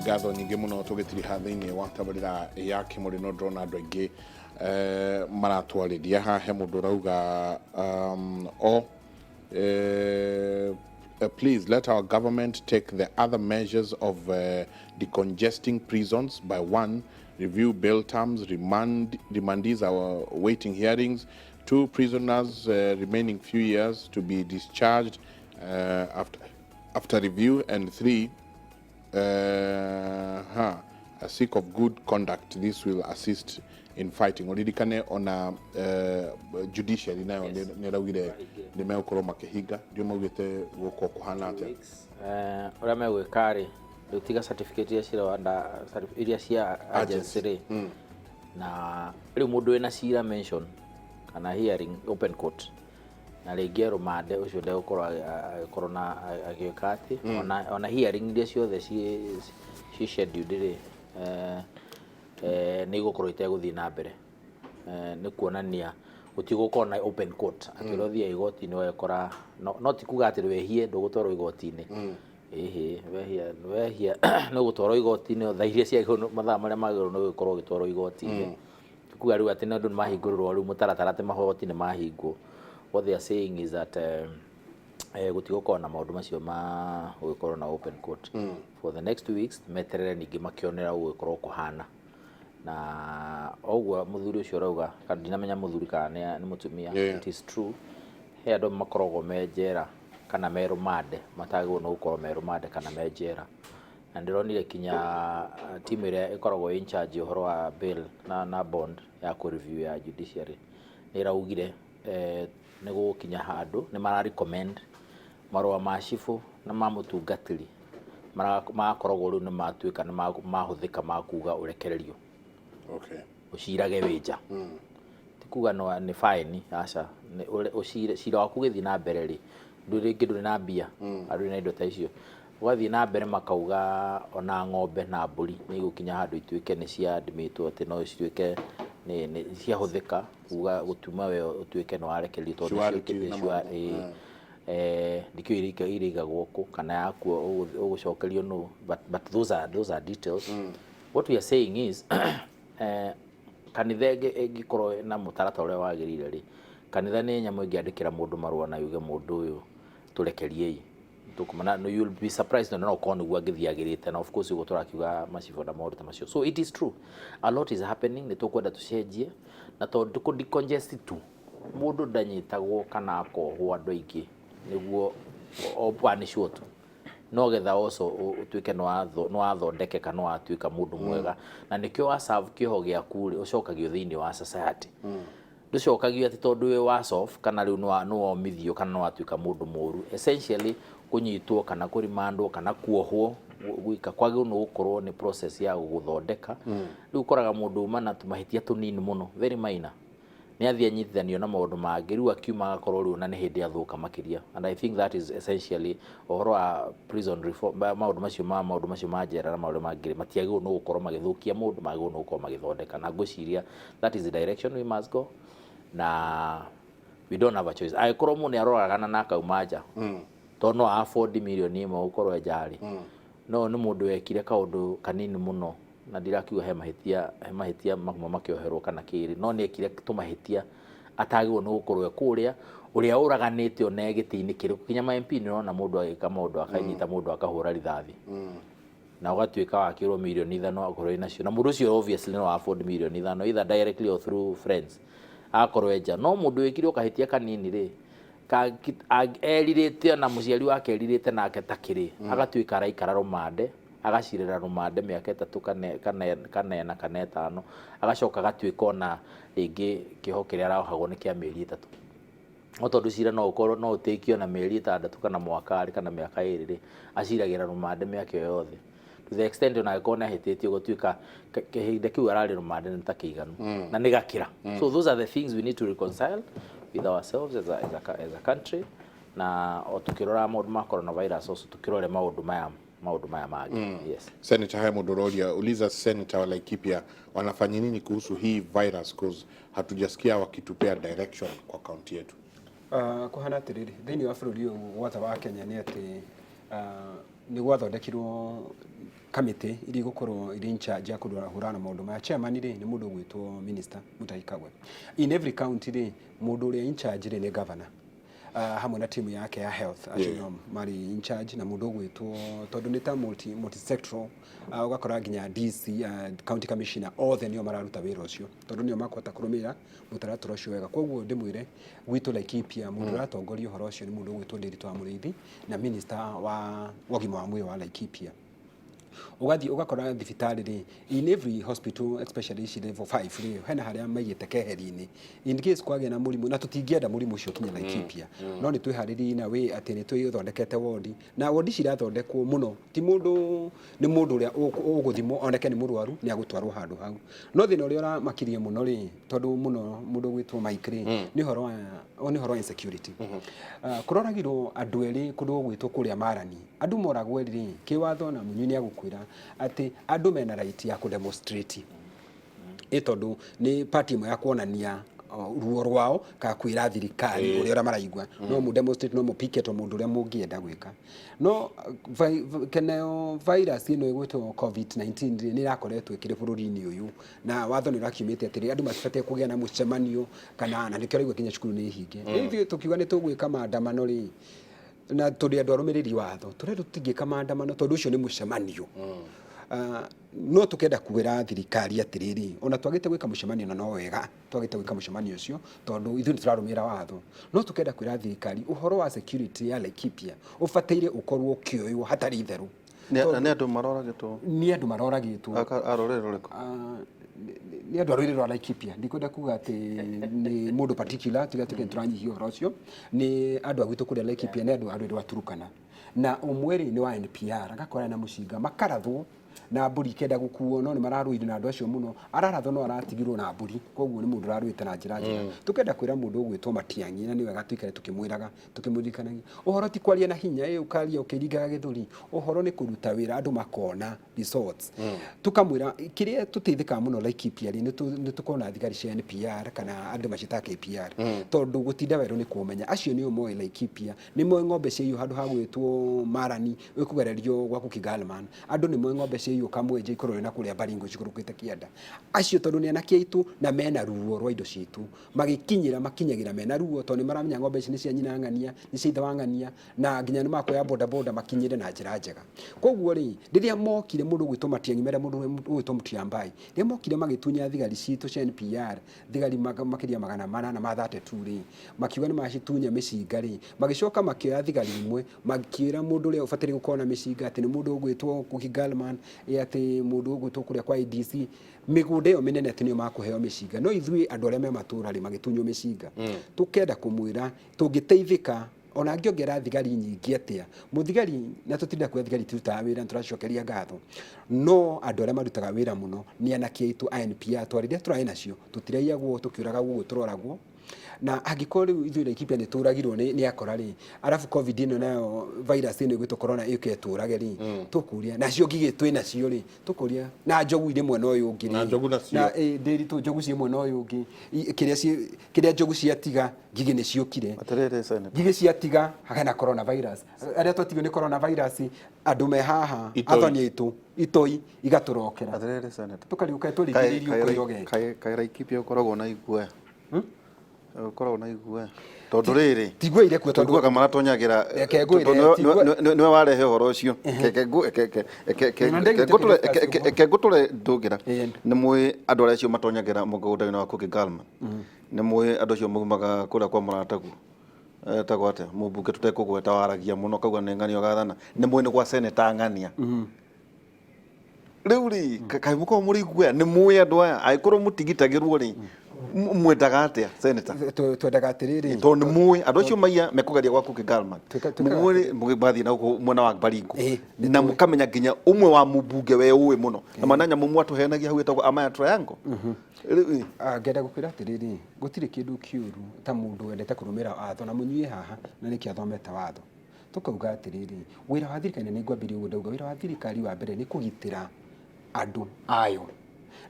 Ngatho nyingĩ mũno. Tũgĩtiriha thĩinĩ wa tabarĩra ya Kĩmũrĩ, no ndĩrona andũ aingĩ maratwarĩria haha. He mũndũ ũrauga, oh, please let our government take the other measures of decongesting prisons by one, review bail terms, remandees are waiting hearings, two, prisoners remaining few years to be discharged after review, and three, a seek of good conduct. This will assist in fighting. Ũririkane ona judiciary nayo nĩ ĩraugire nĩ megũkorwo makĩhinga. Ndio maugĩte gũkorwo kũhana atĩa? Ũrĩa megwĩka rĩ, rĩu tiga certificate iria ciranda, iria cia agency rĩ, na rĩu mũndũ wĩna cira mention kana hearing open court na rĩngĩ rũmande, ũcio ndegũkorwo agĩkorwo na agĩka atĩ ona hearing iria ciothe ci scheduled rĩ, nĩ igũkorwo itegũthiĩ na mbere. Nĩ kuonania gũtigũkorwo na open court, atĩ ũrĩa ũthiaga igoti-inĩ ũgekora no ti kuga atĩ wehie ndũgũtwarwo igoti-inĩ. Ĩhĩ, wehia nĩ ũgũtwarwo igoti-inĩ thaa iria ciagĩrĩirwo, mathaa marĩa magĩrĩirwo nĩ gũkorwo ũgĩtwarwo igoti-inĩ. Ti kuga rĩu atĩ nĩ andũ nĩ mahingũrĩrwo rĩu mũtaratara atĩ magoti nĩ mahingwo. What they are saying is that gũtigũkorwo na maũndũ macio ma gũgĩkorwo na open court for the next 2 weeks, meterere ningĩ makĩonera gũgĩkorwo kũhana. Na ũguo mũthuri ũcio ũrauga, kana ndinamenya mũthuri kana nĩ mũtumia, it is true, he andũ makoragwo me njera kana me rũmande matagĩrĩirwo nĩ gũkorwo me rũmande kana me njera. Na ndĩronire kinya timu ĩrĩa ĩkoragwo in charge ũhoro wa bail na bond ya kũ review ya judiciary nĩ ĩraugire nĩ gũgũkinya handũ nĩ mara recommend marũa ma cibũ na ma mũtungatĩri magakoragwo rĩu nĩ matuĩka nĩ mahũthĩka ma kuga ũrekererio, ũcirage wĩ nja. Ti kuga no nĩ fine, aca. Nĩ ũcire cira waku ũgĩthiĩ na mbere rĩ, ndũrĩ rĩngĩ ndũrĩ na mbia na ndũrĩ na indo ta icio, ũgathiĩ na mbere. Makauga ona ng'ombe na mbũri nĩ igũkinya handũ ituĩke nĩ ciandimĩtwo, atĩ no cituĩke nĩ ciahũthĩka kuga gũtuma we ũtuĩke nĩ warekererio tondũ Surety na maũndũ. Ĩĩ. Ndikĩũĩ irĩigagwo kũ kana yakuo ũgũcokerio nũ, but those are details. What we are saying is, kanitha ĩngĩkorwo na mũtaratara ũrĩa wagĩrĩire rĩ, kanitha nĩ nyamũ ĩngĩandĩkĩra mũndũ marũa na yuge, "Mũndũ ũyũ tũrekeriei." Tũkũmana no, you'll be surprised, no ũkorwo nĩguo angĩthiĩ agĩrĩte. Na of course ũguo tũrakiuga macibũ na maũndũ ta macio. So it is true, a lot is happening. Nĩ tũkwenda tũcenjie na tondũ kũ decongest tu, mũndũ ndanyitagwo kana akohwo andũ aingĩ nĩguo opanishwo tu, no getha also ũtuĩke nĩ wathondekeka, nĩ watuĩka mũndũ mwega. Na nĩkĩo wa serve kĩoho gĩaku rĩ, ũcokagio thĩinĩ wa society. Ndũcokagio atĩ tondũ wĩ worse off kana rĩu nĩ womithio kana nĩ watuĩka mũndũ mũru. Essentially, kũnyitwo kana kũrimandwo kana kuohwo gwĩka kwagĩrĩirwo nĩ gũkorwo nĩ process ya gũgũthondeka. Rĩu ũkoraga mũndũ uma na tũmahĩtia tũnini mũno, very minor, nĩ athiĩ anyitithanio na maũndũ mangĩ, rĩu akiuma agakorwo rĩu na nĩ hĩndĩ athũka makĩria. And I think that is essentially ũhoro wa prison reform. Maũndũ macio ma njera na maũndũ mangĩ matiagĩrĩirwo nĩ gũkorwo magĩthũkia mũndũ, magĩrĩirwo nĩ gũkorwo magĩthondeka. Na ngwĩciria that is the direction we must go, na we don't have a choice. Angĩkorwo mũndũ nĩ aroragana na akauma nja tondũ no afford mirioni 1 gũkorwo nja rĩ, no nĩ mũndũ wekire kaũndũ kanini mũno, na ndirakiuga he mahĩtia mamwe makĩoherwo kana kĩrĩ, no nĩ ekire tũmahĩtia atagĩrĩirwo nĩ gũkorwo e kũrĩa. Ũrĩa ũraganĩte ona e gĩtĩ-inĩ kĩrĩkũ, kinya ma MP, nĩ ũrona mũndũ agĩka maũndũ, akanyita mũndũ akahũra rithathi na ũgatuĩka wakĩrwo mirioni 5 akorwo nacio, na mũndũ ũcio obviously no afford mirioni 5 either directly or through friends, agakorwo e nja. No mũndũ wĩkire o kahĩtia kanini rĩ, erirĩte na mũciari wake, erirĩte nake takĩrĩ, agatuĩka araikara rũmande, agacirĩra rũmande mĩaka 3 kana 4 kana 5, agacoka agatuĩka ona rĩngĩ kĩoho kĩrĩa arohagwo nĩ kĩa mĩeri 3. No tondũ cira no ũkorwo no ũtĩkio na mĩeri 6 kana mwaka rĩ, kana mĩaka 2 rĩ, aciragĩra rũmande mĩaka ĩyo yothe, to the extent ona angĩkorwo nĩ ahĩtĩtie, gũtuĩka kĩhinda kĩu ararĩ rũmande nĩ ta kĩiganu na nĩ gakĩra. So those are the things we need to reconcile with ourselves as a country, na o tukĩrora maũndũ ma coronavirus, also tukĩrore maũndũ maya mangĩ, yes. Senator, haya, mũndũ ũroria, uliza senator wa Laikipia wanafanya nini kuhusu hii virus, cause hatujasikia wakitupea direction kwa kaunti yetu. Kũhana atĩrĩrĩ, thĩinĩ wa bũrũri ũyũ wothe wa Kenya nĩ atĩ nĩ gwathondekirwo Kamĩtĩ iria igũkorwo irĩ in charge ya kũhũrana na maũndũ maya. Chairman rĩ, nĩ mũndũ ũgwĩtwo Minister Mutahi Kagwe. In every county rĩ, mũndũ ũrĩa in charge rĩ nĩ governor hamwe na timu yake ya health, acio nĩo marĩ in charge, na mũndũ ũgwĩtwo, tondũ nĩ ta multi sectoral, ũgakora nginya DC, county commissioner, othe nĩo mararuta wĩra ũcio, tondũ nĩo makũhota kũrũmĩrĩra mũtaratara ũcio wega. Koguo ndĩmwĩre, gwitũ Laikipia mũndũ ũratongoria ũhoro ũcio nĩ mũndũ ũgwĩtwo Ndiritu wa Mũrĩithi na minister wa ũgima wa mwĩrĩ wa Laikipia. Ũgathiĩ ũgakora thibitarĩ rĩ, in every hospital, especially ici level 5 rĩ, hena harĩa maigĩte keheri-inĩ in case kwagĩa na mũrimũ, na tũtingĩenda mũrimũ ũcio ũkinye Laikipia, no nĩ twĩharĩrie na wĩ atĩ nĩ twĩthondekete wodi, na wodi cirathondekwo mũno, ti mũndũ, nĩ mũndũ ũrĩa ũgũthimwo oneke nĩ mũrwaru nĩ agũtwarwo handũ hau. No thĩna ũrĩa ũramakirie mũno rĩ, tondũ mũno mũndũ ũgwĩtwo Mike rĩ, nĩ ũhoro wa insecurity. Kũroragirwo andũ erĩ kũndũ gũgwĩtwo kũrĩa Marani, andũ moragwo erĩ rĩ, kĩwatho na Mũnyui nĩ agũkwĩra atĩ andũ mena right ya kũdemonstrate, ĩ tondũ nĩ party ĩmwe ya kuonania ruo rwao kana kwĩra thirikari ũrĩa maraigua. No mu demonstrate, no mu picket, o mũndũ ũrĩa mũngĩenda gwĩka. No keneo virus ĩno ĩgwĩtwo COVID-19 rĩ, nĩ ĩrakoretwo ĩkĩrĩ bũrũri-inĩ ũyũ, na watho nĩ ũrakiumĩte atĩrĩ, andũ matibatiĩ kũgĩa na mũcemanio kana, na nĩkĩo ũraigua nginya cukuru nĩ hinge. Rĩu ithuĩ tũkiuga nĩ tũgwĩka maandamano rĩ, na tũrĩ andũ arũmĩrĩri watho, tũrenda tũtingĩka maandamano tondũ ũcio nĩ mũcemanio. No tũkenda kwĩra thirikari atĩrĩrĩ, ona twagĩte gwĩka mũcemanio, na no wega twagĩte gwĩka mũcemanio ũcio tondũ ithuĩ nĩ tũrarũmĩrĩra watho, no tũkenda kwĩra thirikari ũhoro wa security ya Laikipia ũbataire ũkorwo ũkĩoywo hatarĩ itherũ. Na nĩ andũ maroragĩtwo? Nĩ andũ maroragĩtwo. A rũrĩrĩ rũrĩkũ? Nĩ andũ a rũrĩrĩ rwa Laikipia. Ndikwenda kuga atĩ nĩ mũndũ particular, tiga tuge tũranyihia ũhoro ũcio. Nĩ andũ a gwitũ kũrĩa Laikipia, nĩ andũ a rũrĩrĩ rwa Turukana, na ũmwe rĩ nĩ wa NPR, agakora na mũcinga, makarathwo na mbũri ikenda gũkuo, no nĩ mararũire na andũ acio mũno, ararathwo no aratigirwo na mbũri. Koguo nĩ mũndũ ũrarũĩte na njĩra njega. Tũkenda kwĩra mũndũ ũgwĩtwo Matiang'i, na nĩ wega tũikare tũkĩmwĩraga, tũkĩmũririkanagia ũhoro ti kwaria na hinya, ĩ ũkaria ũkĩringaga gĩthũri, ũhoro nĩ kũruta wĩra andũ makona results. Tukamwĩra kĩrĩa tũteithĩkaga mũno Laikipia rĩ, nĩ tũkorwo na thigari cia NPR kana andũ maciĩtaga KPR, tondũ gũtinda werũ nĩ kũmenya acio nĩo moĩ Laikipia, nĩ moĩ ng'ombe ciaiywo handũ ha gwĩtwo Marani ĩkũgererio gwaku Kigalman, andũ nĩ moĩ ng'ombe ciaiywo Kamwenja ikorwo na kũrĩa Baringo cikũrũkĩte kĩanda. Acio tondũ nĩ anake aitũ na mena ruo rwa indo citũ, magĩkinyĩra makinyagĩra mena ruo, tondũ nĩ maramenya ng'ombe ici nĩ cia nyina ng'ania, nĩ cia ithe wa ng'ania, na nginya nĩ makuoya boda boda makinyĩre na njĩra njega. Koguo rĩ, rĩrĩa mokire, mũndũ ũgwĩtwo Matiang'i mere mũndũ ũgwĩtwo Mutyambai, rĩrĩa mokire magĩtunya thigari citũ cia NPR, thigari makĩria 832 rĩ, makiuga nĩ macitunya mĩcinga rĩ, magĩcoka makĩoya thigari imwe, makĩra mũndũ ũrĩa ũbataire gũkorwo na mĩcinga atĩ nĩ mũndũ ũgwĩtwo Kuki Galman, ĩ atĩ mũndũ ũgwĩtwo kũrĩa kwa ADC, mĩgũnda ĩyo mĩnene atĩ nĩyo makũheo mĩcinga, no ithuĩ andũ arĩa me matũra rĩ, magĩtunywo mĩcinga. Tũkenda kũmwĩra tũngĩteithĩka ona angĩongera thigari nyingĩ atĩa, mũthigari, na tũtinda kuga thigari tirutaga wĩra, nĩtũracokeria ngatho, no andũ arĩa marutaga wĩra mũno nĩ anake aitũ a NPR, tondũ rĩrĩa tũrarĩ nacio tũtiraiyagwo, tũkĩũragagwo ũguo tũroragwo. Na angĩkorwo rĩu ithuĩ Laikipia nĩ tũragirwo nĩ akora rĩ, arabu COVID ĩno nayo, virus ĩno ĩgwĩtwo corona, ĩũke ĩtũrage rĩ, tũkũria nacio ngigĩ twĩ nacio rĩ, tũkũria na njogu irĩ mwena ũyũ ũngĩ rĩ. Na njogu nacio. Na ndĩritũ njogu ciĩ mwena ũyũ ũngĩ. Kĩrĩa njogu ciatiga, ngigĩ nĩ ciũkire. Atĩrĩrĩ Senator. Ngigĩ ciatiga hena coronavirus, arĩa twatigwo nĩ coronavirus, andũ me haha. Itoi. Athoni aitũ, itoi igatũrokera. Atĩrĩrĩ Senator. Tũkariũka tũrigĩrĩirio kũiroge. Kaĩ Laikipia ũkoragwo na iguoya? Ũkoragwo na iguoya tondũ rĩrĩ, Tiguo irekuo tondũ tũiguaga maratonyagĩra. Reke ngwĩre, Tondũ nĩwe warehe ũhoro ũcio. Ĩno ndĩgĩte kũdiscuss ũguo. Reke ngũtũre ndũngĩra. Ĩĩ. Nĩ mũĩ andũ arĩa acio matonyagĩra mũgũnda-inĩ wa Kuki Galman, nĩ mũĩ andũ acio maumaga kũrĩa kwa mũrataguo etagwo atĩa, mũmbunge tũtekũgweta, waragia mũno kauga nĩ ng'ania gathana, nĩ mũĩ nĩ gwa seneta ng'ania. Rĩu rĩ, kaĩ mũkoragwo mũrĩ iguoya? Nĩ mũĩ andũ aya, angĩkorwo mũtigitagĩrwo rĩ, mwendaga atĩa, senator? Twendaga atĩrĩrĩ. Tondũ nĩ mũĩ andũ acio maiya mekũgeria gwa Kuki Galman. Twĩkaga Mũĩ mũgĩbathiĩ na gũkũ mwena wa Baringo, Nĩ na mũkamenya nginya ũmwe wa mũmbunge we ũĩ mũno na mana nyamũ mwatũheanagia hau ĩtagwo Amaya Triangle. Rĩu Ngenda gũkwĩra atĩrĩrĩ, gũtirĩ kĩndũ kĩũru ta mũndũ wendete kũrũmĩrĩra watho, na mũnyue haha na nĩkĩo athomete watho. Tũkauga atĩrĩrĩ, wĩra wa thirikari, na nĩ ngwambĩrĩria ũguo ndauga, wĩra wa thirikari wa mbere nĩ kũgitĩra andũ ayo,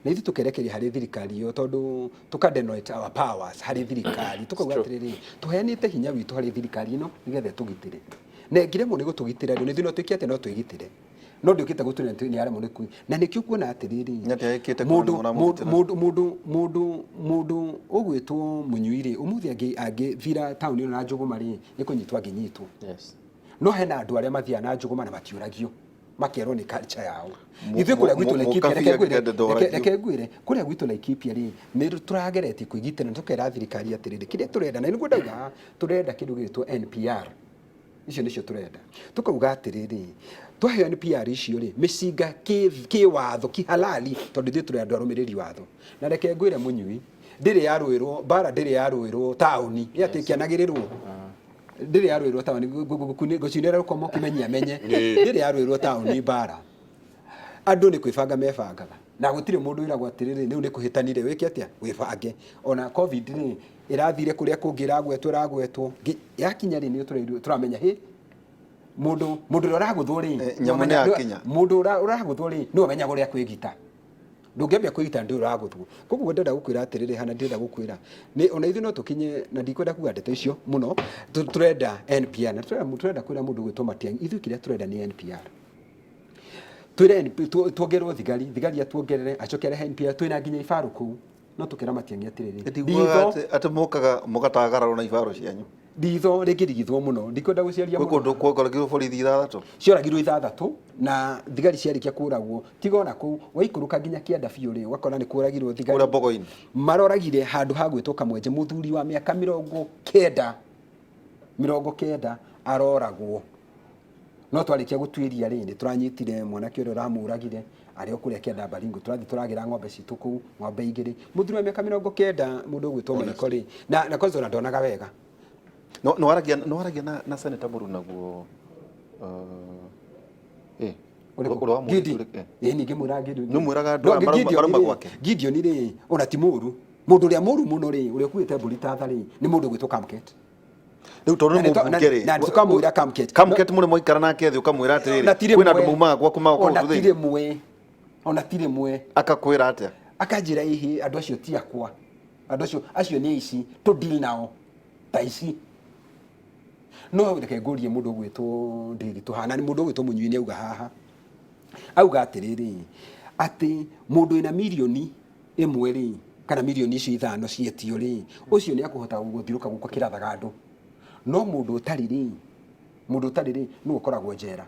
na ithuĩ tũkerekeria harĩ thirikari ĩyo, tondũ tũka denote our powers harĩ thirikari, tũkauga atĩrĩrĩ, tũheanĩte hinya witũ harĩ thirikari ĩno nĩgetha ĩtũgitĩre, na ĩngĩremwo nĩ gũtũgitĩra rĩ, ithuĩ no twĩke atĩa? No twĩgitĩre. No ndĩũkĩte gũtwĩra nĩ aremwo nĩ kũ na nĩkĩo kuona atĩrĩrĩ, Nĩ atĩa ĩkĩte mũndũ kuona nĩ mũramũgitĩra? Mũndũ ũgwĩtwo Mũnyui rĩ, ũmũthĩ angĩthira taũni ĩno na njũgũma rĩ, nĩ kũnyitwo angĩnyitwo. No hena andũ arĩa mathiaga na njũgũma na matiũragio, makerwo nĩ culture yao. Ithuĩ kũrĩa gwitũ Laikipia, Mũkabi reke ngwĩre, angĩenda ndoragio. Reke ngwĩre, kũrĩa gwitũ Laikipia rĩ, nĩ tũrageretie kwĩgitĩra na tũkera thirikari atĩrĩrĩ, kĩrĩa tũrenda, na nĩguo ndauga tũrenda kĩndũ gĩgwĩtwo NPR, icio nĩcio tũrenda. Tũkauga atĩrĩrĩ, twaheo NPR icio rĩ, mĩcinga kĩwatho kihalali, tondũ ithuĩ tũrĩ andũ arũmĩrĩri watho. Na reke ngwĩre Mũnyui, ndĩrĩ yarũĩrwo mbara, ndĩrĩ yarũĩrwo taũni ĩ atĩ ĩkĩanagĩrĩrwo, ndĩrĩ yarũĩrwo taũni. Ngũcinĩra rũkomo kĩmenyi amenye ndĩrĩ yarũĩrwo taũni mbara. Andũ nĩ kwĩbanga mebangaga, na gũtirĩ mũndũ wĩragwo atĩrĩrĩ, rĩu nĩ kũhĩtanire, wĩke atĩa, wĩbange. Ona COVID rĩ, ĩrathire kũrĩa kũngĩ, ĩragwetwo ĩragwetwo yakinya rĩ, nĩ tũramenya hĩ mũndũ ũrĩa ũragũthwo rĩ, Nyamũ nĩ yakinya. Mũndũ ũragũthwo rĩ, nĩwe ũmenyaga ũrĩa kwĩgita. Ndũngĩambia kwĩgita ndũĩ ũragũthwo. Koguo ndĩrenda gũkwĩra atĩrĩrĩ, hana ndĩrenda gũkwĩra nĩ ona ithuĩ no tũkinye, na ndikwenda kuga ndeto icio mũno. Tũrenda NPR, na tũrenda kwĩra mũndũ gwĩtwo Matiang'i, ithuĩ kĩrĩa tũrenda nĩ NPR. Twĩre tuongererwo thigari, thigari atuongerere, acoke arehe NPR. Twĩna nginya ibaru kũu, no tũkĩra Matiang'i atĩrĩrĩ, Ndiguaga atĩ mũkaga mũgatagararwo na ibaro cianyu. Ritho rĩngĩrigithwo mũno, ndikwenda gũciaria Gwĩ mũno. kũndũ kuongeragirwo borithi ithathatũ. Cioragirwo ithathatũ, na thigari ciarĩkia kũragwo, tiga ona kũu waikũrũka nginya kĩanda biũ rĩ, ũgakora nĩ kũragirwo thigari. Kũrĩa Mbogo-inĩ. Maroragire handũ ha gwĩtwo Kamwenje, mũthuri wa mĩaka 90, 90 aroragwo. No twarĩkia gũtuĩria rĩ, nĩ tũranyitire mwanake ũrĩa ũramũragire arĩ o kũrĩa kĩanda Baringo. Tũrathiĩ tũragĩra ng'ombe citũ kũu, ng'ombe igĩrĩ, mũthuri wa mĩaka 90, mũndũ ũgwĩtwo Maiko rĩ, na kwanza ona ndonaga wega. No no waragia na senator mũrunaguo, Ũrĩkũ? Ũrĩa wa Gidi. mũrũ- Ĩĩ, ningĩ mwĩra Gideon. Nĩ mwĩraga andũ No, aya Gideon marauma rĩ, gwake? Gideon rĩ, ona ti mũru. Mũndũ ũrĩa mũru mũno rĩ, ũrĩa ũkuĩte mbũri ta tha rĩ, nĩ mũndũ ũgwĩtwo Kamket. Rĩu tondũ Na nĩ mũmbunge rĩ, na tũkamwĩra Kamket. Kamket mũrĩ mwaikara nake thĩ ũkamwĩra atĩrĩrĩ, Ona ti kwĩna andũ rĩmwe. maumaga gwaku magoka Ona gũkũ ti thĩinĩ? rĩmwe, ona ti rĩmwe. Akakwĩra atĩa? Akanjĩra, ĩhĩ, andũ acio ti akwa, andũ acio nĩ aici, tũ deal nao ta ici. No reke ngũrie mũndũ ũgwĩtwo Ndĩritũ haha, na nĩ mũndũ ũgwĩtwo Mũnyui nĩ auga haha, auga atĩrĩrĩ, atĩ mũndũ wĩna mirioni 1 rĩ, kana mirioni icio 5 cietio rĩ, ũcio nĩ akũhota gũthiũrũka gũkũ akĩrathaga andũ. No mũndũ ũtarĩ rĩ, mũndũ ũtarĩ rĩ, nĩwe ũkoragwo njera.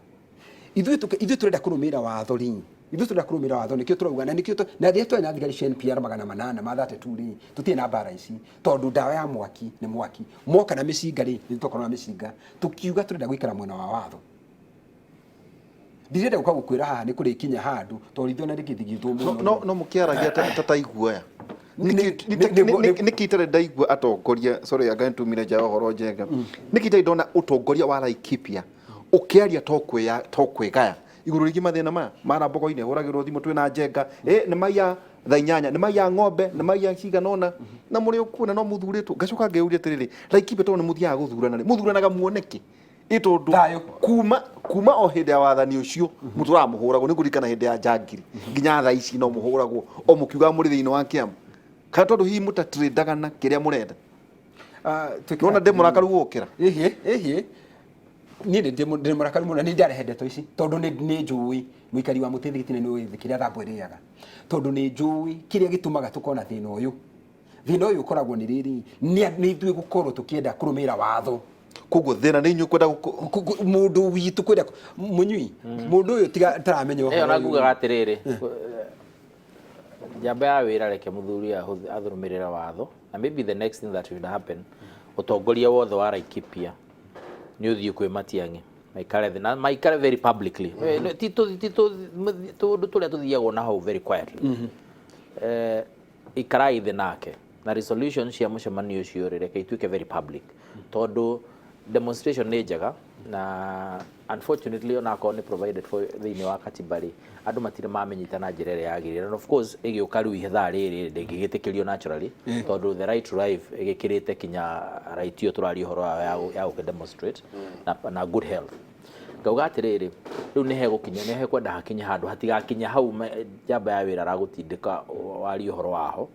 Ithuĩ tũrenda kũrũmĩrĩra watho rĩ, ithuĩ tũrenda kũrũmĩrĩra watho, nĩkĩo tũrauga, na nĩkĩo na rĩrĩa twarĩ na thigari cia NPR 832 rĩ, tũtirĩ na mbara ici, tondũ ndawa ya mwaki nĩ mwaki. Moka na mĩcinga rĩ, nĩ tũkorwo na mĩcinga, tũkiuga tũrenda gũikara mwena wa watho. Ndirenda gũka gũkwĩra haha nĩ kũrĩkinya handũ, tondũ ithuĩ ona rĩngĩthigithwo mũno. No mũkĩaragia ta taiguoya. Nĩkĩ itarĩ ndaigua atongoria, sorry, anga nĩtumire nja ya ũhoro njenga, nĩkĩ itarĩ ndona ũtongoria wa Laikipia ũkĩaria to kwĩgaya igũrũ rĩgiĩ mathĩna maya mara Mbogo-inĩ, hũragĩrwo thimũ, twĩna njenga, nĩ maiya thaa 8, nĩ maiya ng'ombe, nĩ maiya cigana ũna, na mũrĩ o kuo na no mũthurĩtwo. Ngacoka ngeyũria atĩrĩrĩ, Laikipia tondũ nĩ mũthiaga gũthurana rĩ, mũthuranaga muone kĩ? Ĩ tondũ Thayũ. kuma o hĩndĩ ya wathani ũcio mũtũraga mũhũragwo, nĩ ngũririkana hĩndĩ ya njangiri, nginya thaa ici no mũhũragwo o mũkiugaga mũrĩ thĩinĩ wa kĩama, kana tondũ hihi mũtatrendaga na kĩrĩa mũrenda? Ah, twĩke Nona ndĩ atĩrĩrĩ. mũrakaru gũkĩra. Ĩhĩ, niĩ nĩ ndĩ mũrakaru mũno, nĩ ndarehe ndeto ici tondũ nĩ njũĩ mũikari wa mũtĩ thigitina nĩ ũĩ kĩrĩa thambo ĩrĩaga, tondũ nĩ njũĩ kĩrĩa gĩtũmaga tũkorwo na thĩna ũyũ. Thĩna ũyũ ũkoragwo nĩ rĩrĩ, nĩ ithuĩ gũkorwo tũkĩenda kũrũmĩrĩra watho. Koguo thĩna nĩ inyuĩ kwenda Mũndũ witũ kwenda Mũnyui, mũndũ ũyũ tiga taramenya ĩyo ũhoro na ũyũ. ngugaga atĩrĩrĩ, njamba ya wĩra, reke mũthuri athũrũmĩrĩre watho, na maybe the next thing that should happen, ũtongoria wothe wa Laikipia nĩ ũthiĩ kwĩ Matiang'i, maikare thĩ na maikare very publicly. Ti tũndũ tũrĩa tũthiagwo na hau very quietly. Ikarai thĩ nake, na resolution cia mũcemanio ũcio rĩ, reke ituĩke very public, tondũ demonstration nĩ njega, na unfortunately ona akorwo nĩ provided for thĩinĩ wa katiba rĩ, andũ matirĩ mamenyita na njĩra ĩrĩa yagĩrĩire. And of course ĩgĩũka rĩu ithaa rĩrĩ ndĩngĩgĩtĩkĩrio naturally, tondũ the right to life ĩgĩkĩrĩte kinya right ĩyo tũraria ũhoro wayo ya gũkĩ demonstrate na good health. Ngauga atĩrĩrĩ, rĩu nĩ hegũkinya, nĩ hekwenda hakinye handũ hatigakinye hau njamba ya wĩra aragũtindĩka warie ũhoro waho.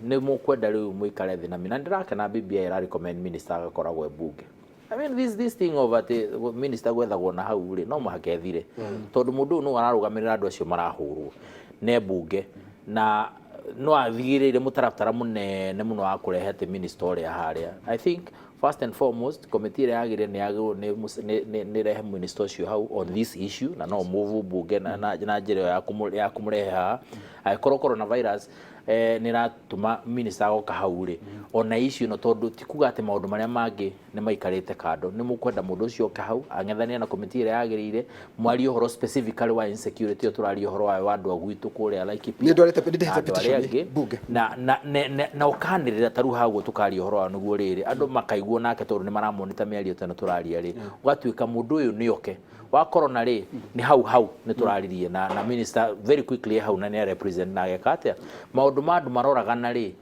Nĩ mũkwenda rĩu mũikare thĩ na ndĩrakena BBI ĩra recommend minister agakoragwo e mbunge. I mean, this thing of atĩ minister gwethagwo na hau rĩ, no mũhaka ethire, tondũ mũndũ ũyũ nĩwe ararũgamĩrĩra andũ acio marahũrwo nĩ mbunge, na no athigĩrĩire mũtaratara mũnene mũno wa kũrehe atĩ minister ũrĩa harĩa. I think first and foremost, committee ĩrĩa yagĩrĩire nĩ yagĩrĩirwo nĩ rehe minister ũcio hau on this issue, na no move bunge na njĩra ĩyo ya kũmũrehe haha. Angĩkorwo coronavirus nĩ ĩratũma minister agoka hau rĩ, ona issue ĩno, tondũ ti kuga atĩ maũndũ marĩa mangĩ nĩ maikarĩte kando, nĩ mũkwenda mũndũ ũcio oke hau ang'ethanĩre na committee ĩrĩa yagĩrĩire, mwarie ũhoro specifically wa insecurity ĩyo tũraria ũhoro wayo wa andũ a gwitũ kũrĩa Laikipia Nĩ ndwarĩte, nĩ ndĩhete na andũ arĩa petition angĩ bunge. Na ũkanĩrĩra ta rĩu haguo tũkaria ũhoro wa nĩguo rĩrĩ andũ makaiguo nake, tondũ nĩ maramonita mĩario ta ĩno tũraria rĩ, ũgatuĩka mũndũ ũyũ nĩ oke. Wa corona rĩ, nĩ hau hau nĩ tũraririe na minister very quickly hau, na nĩ represent na ageka atĩa maũndũ ma andũ maroragana rĩ.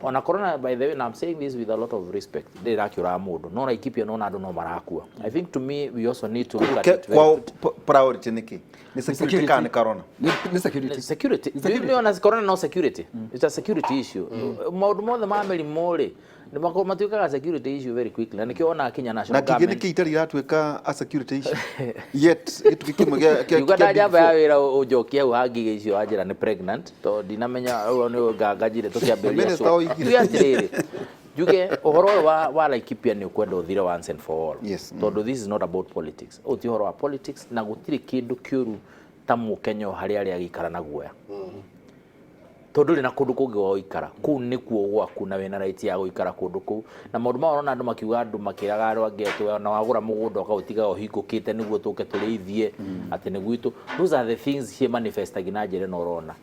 Ona corona, by the way, and I'm saying this with a lot of respect, ndĩ rakĩũraga mũndũ, no Laikipia nona andũ no marakua. I think to me we also need to look at it very Kwao priority nĩ kĩ? Nĩ security kana nĩ corona? Nĩ security. Security. Nĩ ona corona no security, it's a security issue. Maũndũ mothe ma mĩrimũ rĩ, nĩ matuĩkaga security issue very quickly, na nĩkĩo wonaga kinya Na national kĩngĩ nĩ government kĩ itarĩ iratuĩka a security issue yet gĩtugĩ kĩmwe Kiuga kĩa nda Big njamba ya Four. wĩra ũnjokie hau hangigĩ icio wanjĩra nĩ pregnant, tondũ ndinamenya ũguo nĩ ngangajire tũkĩambĩrĩria Minister show. oigire. Tuge atĩrĩrĩ, njuge ũhoro ũyũ wa Laikipia nĩ ũkwenda ũthire once and for all, tondũ this is not about politics. Ũyũ ti ũhoro wa politics, na gũtirĩ kĩndũ kĩũru ta mũkenya o harĩa arĩa agĩikara na guoya, tondũ ndũrĩ na kũndũ kũngĩ gwa gũikara. Kũu nĩkuo gwaku, na wĩna right ya gũikara kũndũ kũu. Na maũndũ maya ũrona andũ makiuga, andũ makĩraga andũ angĩ atĩ ona wagũra mũgũnda ũkaũtiga ũhingũkĩte nĩguo tũke tũrĩithie atĩ nĩ gwitũ. Those are the things cie manifestagi na njĩra ĩno ũrona.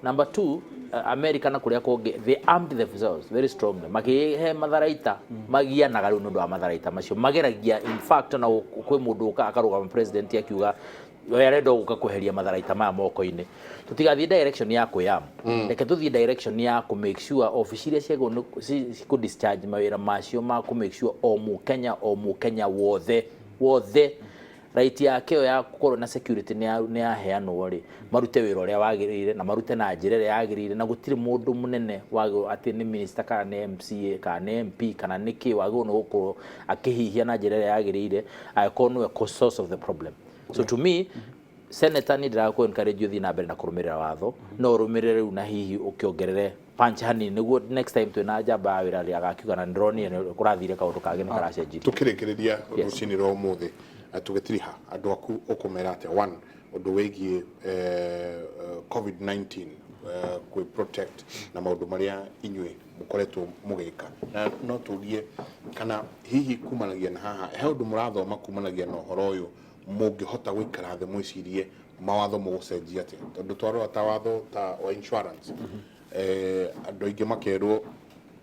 Number two, America na kũrĩa kũngĩ, they armed themselves very strongly, makĩhe matharaita magianaga. Rĩu nĩ ũndũ wa matharaita macio mageragia, in fact, ona kwĩ mũndũ ũka akarũgama president akiuga we arenda gũka kweheria matharaita maya moko-inĩ. Tũtigathiĩ direction ya kwĩyam, reke tũthiĩ direction ya kũ make sure obici iria ciagĩrĩirwo nĩ kũ discharge mawĩra macio ma kũ make sure o mũkenya, o mũkenya wothe wothe, right yake ĩyo ya gũkorwo na security nĩ yaheanwo rĩ, marute wĩra ũrĩa wagĩrĩire na marute na njĩra ĩrĩa yagĩrĩire. Na gũtirĩ mũndũ mũnene wagĩrĩirwo atĩ nĩ minister kana nĩ MCA kana nĩ MP kana nĩ kĩ wagĩrĩirwo nĩ gũkorwo akĩhihia na njĩra ĩrĩa yagĩrĩire angĩkorwo nĩwe source of the problem. So to me, senator, nĩ ndĩrakũ encourage ũthiĩ na mbere na kũrũmĩrĩra watho, no ũrũmĩrĩre rĩu na hihi ũkĩongerere punch hanini, nĩguo next time twĩna njamba ya wĩra rĩ, agakiuga na ndĩronire nĩ kũrathire kaũndũ kangĩ nĩ karacenjirie. Tukĩrĩkĩrĩria rũcinĩ rwa ũmũthĩ, tũgĩtiriha andũ aku, ũkũmera atĩa? One, ũndũ wĩgiĩ COVID-19, kwĩ protect na maũndũ marĩa inyuĩ mũkoretwo mũgĩka, na no tũrie kana hihi kumanagia na haha he ũndũ mũrathoma kumanagia na ũhoro ũyũ, mũngĩhota gũikara thĩ mwĩcirie mawatho mũgũcenjia atĩa? Tondũ twarora ta watho ta wa insurance, andũ aingĩ makerwo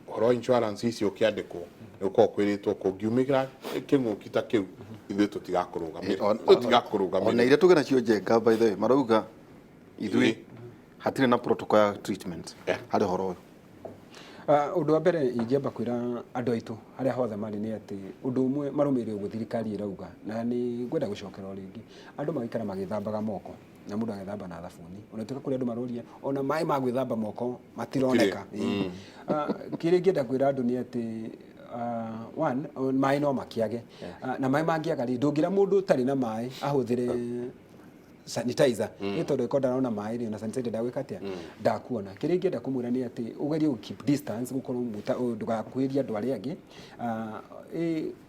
ũhoro wa insurance ici ũkĩandĩkwo nĩ ũkoragwo kwĩrĩtwo kũngiumĩra kĩng'ũki ta kĩu, ithuĩ tũtigakũrũgamĩrĩra. Ona Tũtigakũrũgamĩrĩra. Iria tũgĩ nacio njenga, by the way, marauga ithuĩ hatirĩ na protocol ya treatment harĩ ũhoro ũyũ. Ũndũ wa mbere ingĩamba kwĩra andũ aitũ harĩa hothe marĩ nĩ atĩ ũndũ ũmwe marũmĩrĩre ũguo thirikari ĩrauga, na nĩ ngwenda gũcokera o rĩngĩ, andũ magaikara magĩthambaga moko, na mũndũ agethamba na thabuni. Ona tuĩka kũrĩ andũ maroria ona maĩ ma gwĩthamba moko matironeka. Ĩĩ. Kĩrĩa ingĩenda kwĩra andũ nĩ atĩ one, maĩ no makĩage. Na maĩ mangĩaga rĩ, ndũngĩra mũndũ ũtarĩ na maĩ ahũthĩre sanitizer, nĩ tondũ ĩkorwo ndarona maĩ rĩ, na sanitizer ndagwĩka atĩa, ndakuona. Kĩrĩa ingĩenda kũmwĩra nĩ atĩ ũgerie gũ keep distance, gũkorwo ndũgakuhĩrĩrie andũ arĩa angĩ.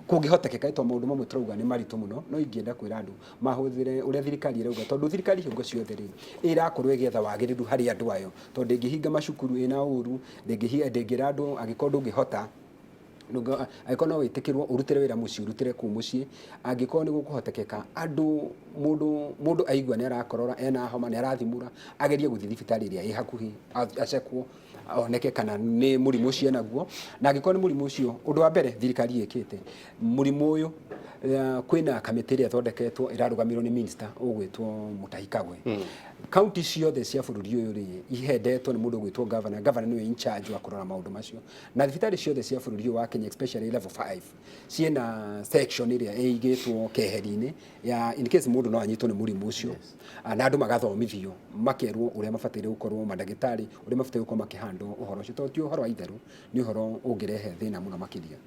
Kũngĩhotekeka, tondũ maũndũ mamwe tũrauga nĩ maritũ mũno, no ingĩenda kwĩra andũ mahũthĩre ũrĩa thirikari ĩrauga, tondũ thirikari hingo ciothe rĩ, ĩrakorwo ĩgĩetha wagĩrĩru harĩ andũ ayo, tondũ ndĩngĩhinga macukuru ĩna ũru, ndĩngĩra andũ angĩkorwo ndũngĩhota, angĩkorwo no wĩtĩkĩrwo ũrutĩre wĩra mũciĩ, ũrutĩre kũu mũciĩ angĩkorwo nĩ gũkũhotekeka. Andũ, mũndũ aigua nĩ arakorora, ena homa, nĩ arathimũra, agerie gũthiĩ thibitarĩ ĩrĩa ĩ hakuhĩ, acekwo oneke kana nĩ mũrimũ ũcio enaguo. Na angĩkorwo nĩ mũrimũ ũcio, ũndũ wa mbere thirikari ĩkĩte mũrimũ ũyũ, kwĩna kamĩtĩ ĩrĩa ĩthondeketwo ĩrarũgamĩrĩrwo nĩ minister ũgwĩtwo Mutahi Kagwe. Kaunti ciothe cia bũrũri ũyũ rĩ, ihendetwo nĩ mũndũ ũgwĩtwo governor. Governor nĩwe in charge wa kũrora maũndũ macio, na thibitarĩ ciothe cia bũrũri ũyũ wa Kenya, especially level 5, ciĩna section ĩrĩa ĩigĩtwo keheri-inĩ ya in case mũndũ no anyitwo nĩ mũrimũ ũcio. Na andũ magathomithio, makerwo ũrĩa mabataire gũkorwo, mandagĩtarĩ ũrĩa mabataire gũkorwo makĩhandwo ũhoro ũcio, tondũ ti ũhoro wa itherũ, nĩ ũhoro ũngĩrehe thĩna mũno makĩria.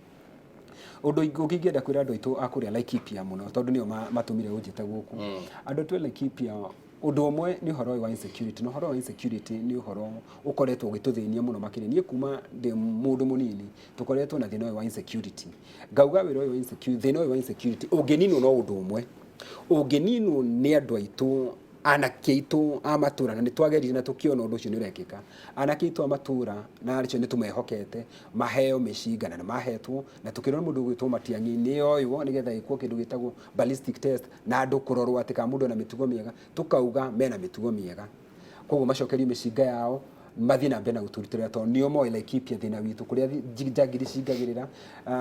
Ũndũ ũngĩ ingĩenda kwĩra andũ aitũ a kũrĩa Laikipia mũno, tondũ nĩo matũmire ũnjĩte gũkũ, andũ aitũ a Laikipia, ũndũ ũmwe nĩ ũhoro ũyũ wa insecurity, na ũhoro wa insecurity nĩ ũhoro ũkoretwo ũgĩtũthĩnia mũno makĩria. Niĩ kuma ndĩ mũndũ mũnini tũkoretwo na thĩna ũyũ wa insecurity. Ngauga wĩra ũyũ wa insecurity, thĩna ũyũ wa insecurity ũngĩninwo no ũndũ ũmwe, ũngĩninwo nĩ andũ aitũ, anake aitũ a matũra, na nĩ twageririe na tũkĩona ũndũ ũcio nĩ ũrekĩka. Anake aitũ a matũra na acio nĩ tũmehokete maheo mĩcinga, na nĩ mahetwo, na tũkĩrwo nĩ mũndũ ũgwĩtwo Matiang'i nĩ yoywo nĩgetha ĩkwo kĩndũ gĩtagwo ballistic test, na andũ kũrorwo atĩ kana mũndũ ena mĩtugo mĩega, tũkauga mena mĩtugo mĩega, koguo macokerio mĩcinga yao, mathiĩ na mbere na gũtũrutĩra, tondũ nĩo moĩ Laikipia thĩna witũ kũrĩa njangiri cingagĩrĩra.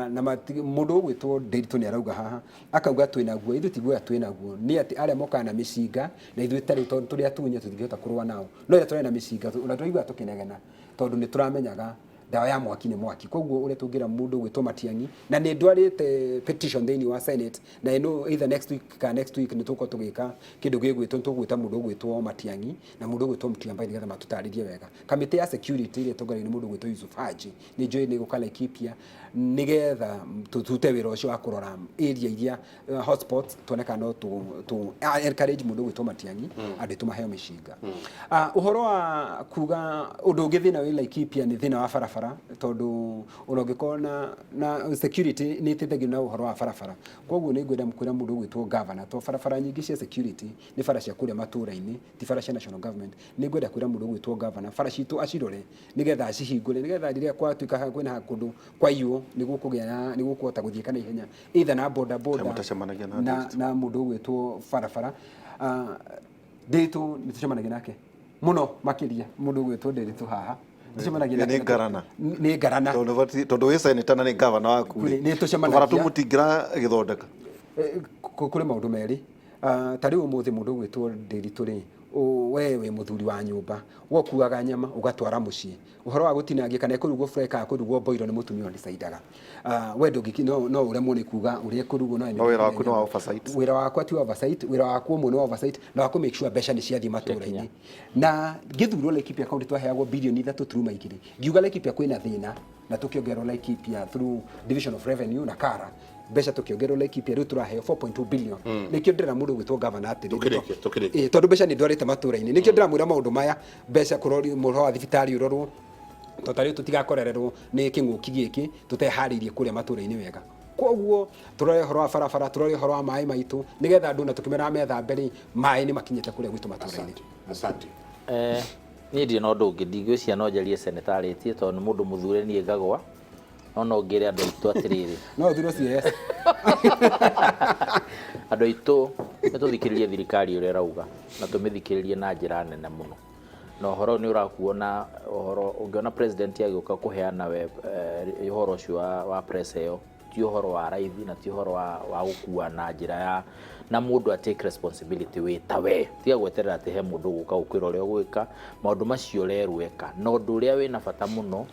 Na mũndũ ũgwĩtwo Ndiritu nĩ arauga haha, akauga twĩnaguo, ithuĩ ti guoya twĩnaguo, nĩ atĩ arĩa mokaga na mĩcinga na ithuĩ tarĩu tondũ tũrĩ atunye tũtingĩhota kũrũa nao, no rĩrĩa tũrĩ na mĩcinga ona tũraiguaga tũkĩnegena, tondũ nĩ tũramenyaga ndawa ya mwaki nĩ mwaki. Koguo ũrĩa tũngĩra mũndũ ũgwĩtwo Matiang'i, na nĩ ndwarĩte petition thĩinĩ wa Senate, na ĩno either next week kana next week nĩ tũgũkorwo tũgĩka kĩndũ gĩgwĩtwo, nĩ tũgwĩta mũndũ ũgwĩtwo Matiang'i na mũndũ ũgwĩtwo Mutyambai nĩgetha matũtarĩrie wega. Kamĩtĩ ya security ĩrĩa ĩtongoragio nĩ mũndũ ũgwĩtwo Yusuf Haji nĩ njũĩ nĩ ĩgũka Laikipia nĩgetha tũrute wĩra ũcio wa kũrora area iria hotspots, tuone kana no tũ encourage mũndũ ũgwĩtwo Matiang'i andũ aitũ maheo mĩcinga. Ũhoro wa kuga ũndũ ũngĩ thĩna wĩ Laikipia nĩ thĩna wa barabara, tondũ ona ũngĩkorwo na security nĩ ĩteithagio na ũhoro wa barabara. Koguo nĩ ngwenda kwĩra mũndũ ũgwĩtwo governor, tondũ barabara nyingĩ cia security nĩ bara cia kũrĩa matũra-inĩ, ti bara cia national government. Nĩ ngwenda kwĩra mũndũ ũgwĩtwo governor bara citũ acirore nĩgetha acihingũre, nĩgetha rĩrĩa kwatuĩka kwĩna kũndũ kwaiywo nĩguo kũgĩa na nĩguo kũhota gũthiĩka na ihenya, either na boda boda Mũtacemanagia na na mũndũ ũgwĩtwo barabara. Ndiritu nĩ tũcemanagia nake mũno makĩria, mũndũ ũgwĩtwo Ndiritu haha tũcemanagia Nĩ nake. ngarana. Nĩ ngarana. Tondũ tondũ wĩ senator na nĩ gavana waku. Nĩ tũcemanagia. Tũbara tũmũtingĩra gĩthondeka. Kũrĩ maũndũ merĩ. Ta rĩu ũmũthĩ mũndũ ũgwĩtwo Ndiritu rĩ, we wĩ mũthuri wa nyũmba, wokuaga nyama ũgatwara mũciĩ, ũhoro wa gũtinangia kana ĩkũrugwo fry kana kũrugwo boilo nĩ mũtumia ũdecidaga. We ndũngĩ no ũremwo nĩ kuga ũrĩa ĩkũrugwo. No No wĩra waku nĩ wa oversight. Wĩra wakwa ti wa oversight, wĩra wakwa ũmwe nĩ wa oversight na wa kũ make sure mbeca nĩ ciathiĩ matũra-inĩ. Na ngĩthurwo Laikipia County twaheagwo 3.2 bilioni, ngiuga Laikipia kwĩna thĩna, na tũkĩongererwo Laikipia through division of revenue na kara mbeca, tũkĩongererwo Laikipia, rĩu tũraheo 4.2 billion. Nĩkĩo ndĩrera mũndũ ũgwĩtwo governor atĩrĩrĩ, Tũkĩrĩkie, tũkĩrĩkie. Tondũ mbeca nĩ ndwarĩte matũra-inĩ, nĩkĩo ndĩramwĩra maũndũ maya, mbeca kũrori, ũhoro wa thibitarĩ ũrorwo, tondũ ta rĩu tũtigakorererwo nĩ kĩng'ũki gĩkĩ tũteharĩirie kũrĩa matũra-inĩ wega. Koguo tũrore ũhoro wa barabara, tũrore ũhoro wa maĩ maitũ, nĩgetha andũ na tũkĩmeraga methambe rĩ, maĩ nĩ makinyĩte kũrĩa gwitũ matũra-inĩ. Asante, asante. Niĩ ndirĩ na ũndũ ũngĩ, ndingĩciria no njarie senator arĩtie, tondũ nĩ mũndũ mũthure niĩ ngagwa, no ngĩre andũ aitũ atĩrĩrĩ, No ũthurwo CS. Andũ aitũ, nĩ tũthikĩrĩrie thirikari ũrĩa ĩrauga na tũmĩthikĩrĩrie na njĩra nene mũno. Na ũhoro nĩ ũrakuo na ũhoro ũngĩona president agĩũka kũheana we ũhoro ũcio wa press ĩyo, ti ũhoro wa raithi na ti ũhoro wa gũkua na njĩra ya na mũndũ a take responsibility wĩ ta we, tiga gweterera atĩ he mũndũ ũgũka gũkwĩra ũrĩa ũgwĩka maũndũ macio ũrerwo eka. Na ũndũ ũrĩa wĩna bata mũno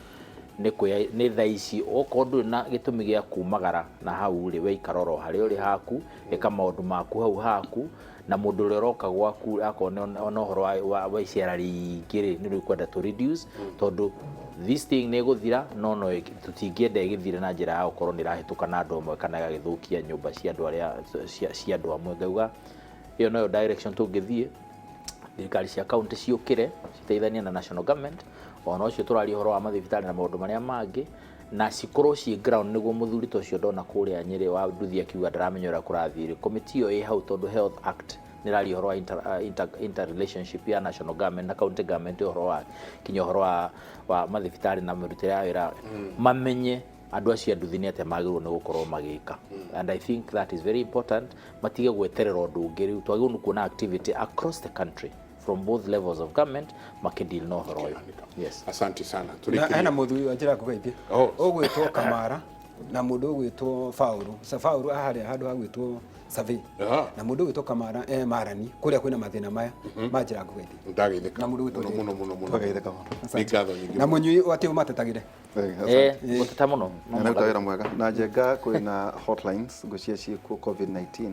nĩ nĩ thaa ici, okorwo ndũrĩ na gĩtũmi gĩa kumagara na hau rĩ, we ikara oro harĩa ũrĩ haku, ĩka maũndũ maku hau haku, na mũndũ ũrĩa ũroka gwaku akorwo nĩ ona ũhoro wa icera rĩingĩ rĩ, nĩ rĩkwenda tũ reduce, tondũ this thing nĩ ĩgũthira, no tũtingĩenda ĩgĩthire na njĩra ya gũkorwo nĩ ĩrahĩtũka na andũ amwe kana ĩgagĩthũkia nyũmba cia andũ arĩa cia andũ amwe. Ngauga ĩyo noyo direction tũngĩthiĩ, thirikari cia county ciũkĩre citeithanie na national government, ona ũcio tũraria ũhoro wa mathibitarĩ na maũndũ marĩa mangĩ, na cikorwo ciĩ ground, nĩguo mũthuri ta ũcio ndona kũrĩa Nyĩrĩ wa nduthi akiuga ndaramenya ũrĩa kũrathiĩ rĩ, committee ĩyo ĩ hau, tondũ Health Act nĩ ĩraria ũhoro wa interrelationship ya national government na county government, ũhoro wa kinya ũhoro wa mathibitarĩ na mĩrutĩre ya wĩra, mamenye andũ acio a nduthi nĩ atĩa magĩrĩirwo nĩ gũkorwo magĩka. And I think that is very important, matige gweterera ũndũ ũngĩ. Rĩu twagĩrĩirwo nĩ kuona activity across the country from both levels of government makĩdeal na ũhoro ũyũ, yes. Asante sana. Na Tũrĩkĩrie. Hena mũthuri wa njĩra ngũgeithie Oh. ũgwĩtwo Kamara na mũndũ ũgwĩtwo Faũrũ. Faũrũ harĩa handũ hagwĩtwo Survey na mũndũ ũgwĩtwo Kamara Marani kũrĩa kwĩna mathĩna maya ma njĩra ngũgeithie. Ndageithĩka Na mũndũ ũgwĩtwo mũno mũno mũno mũno. Twageithĩka mũno. Nĩ ngatho nyingĩ. Na mũnyui atĩ ũmatetagĩre. Gũteta mũno no. Na ruta wĩra mwega na njenga kwĩna hotlines ngwĩciria ciĩkuo COVID-19,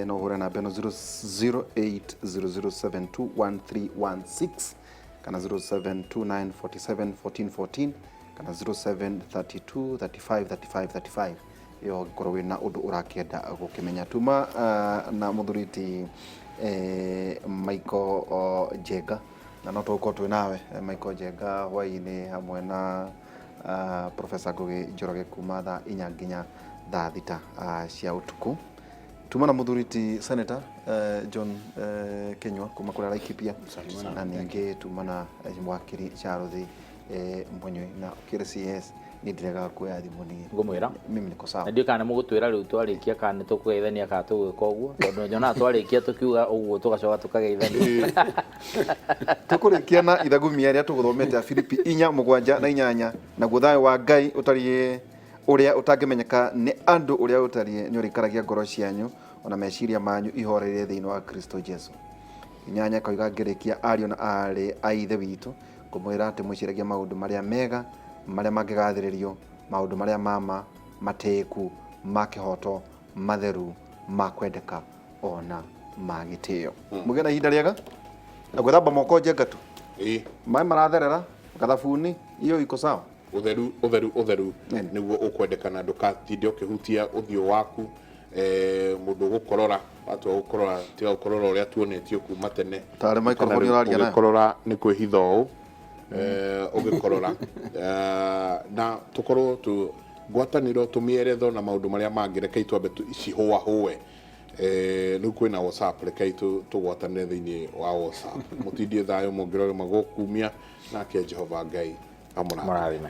no ũhũre namba ĩno 0800721316 kana 0729471414 kana 0732353535. Ĩyo ũngĩkorwo wĩna ũndũ ũrakĩenda gũkĩmenya. Tuma na mũthuri ti Michael Njenga, na no tũgũkorwo twĩ nawe Michael Njenga hwaĩ-inĩ hamwe na Professor Ngugi Njoroge kuma thaa 4 nginya thaa 6 cia ũtukũ. Tuma na mũthuri ti Senator John Kinyua kuma kũrĩa Laikipia, na ningĩ tuma na wakiri Charles Munyui na ũkĩrĩ CS. Niĩ ndiregaga kuoya thimũ niĩ. Ngũmwĩra. Mimi niko sawa. Na ndiũĩ kana nĩ mũgũtwĩra rĩu twarĩkia kana nĩ tũkũgeithania kana tũgwĩka ũguo, tondũ nyonaga twarĩkia tũkiuga ũguo tũgacoka tũkageithania. Tũkũrĩkia na ithagumia rĩa tũgũthomete ya Filipi 4:7 na 8: "Naguo thayũ wa Ngai ũtariĩ ũrĩa ũtangĩmenyeka nĩ andũ ũrĩa ũtariĩ nĩ ũrĩikaragia ngoro cianyu ona meciria manyu ihoreire thĩinĩ wa Kristo Jesu." 8 ĩkoiga: "Ngĩrĩkia, ariũ na aarĩ a Ithe witũ, ngũmwĩra atĩ mwĩciragie maũndũ marĩa mega, marĩa mangĩgathĩrĩrio, maũndũ marĩa ma matĩĩku, ma kĩhooto, matheru, ma kwendeka, ona ma gĩtĩo." Mũgĩe na ihinda rĩega na gwĩthamba moko, Njenga tu. Ĩĩ. Maĩ maratherera, gathabuni iyo iko sawa. Ũtheru, ũtheru, ũtheru. Nini. Nĩguo ũkwendekana. Ndũkatinde ũkĩhutia ũthiũ waku. Mũndũ ũgũkorora, watua gũkorora, tiga gũkorora ũrĩa tuonetio kuma tene. Tarĩ microphone ũraria nayo. Ũgĩkorora nĩ kwĩhitha ũũ ũgĩkorora. Na tũkorwo tu ngwatanĩro, tũmĩeretho na maũndũ marĩa mangĩ, rekei twambe cihũahũe. Rĩu kwĩna WhatsApp, rekei tũgwatanĩre thĩinĩ wa WhatsApp. Mũtindie thayũ, mũngĩrorema gũkumia nake Jehova Ngai amũrathime. Mũrathime.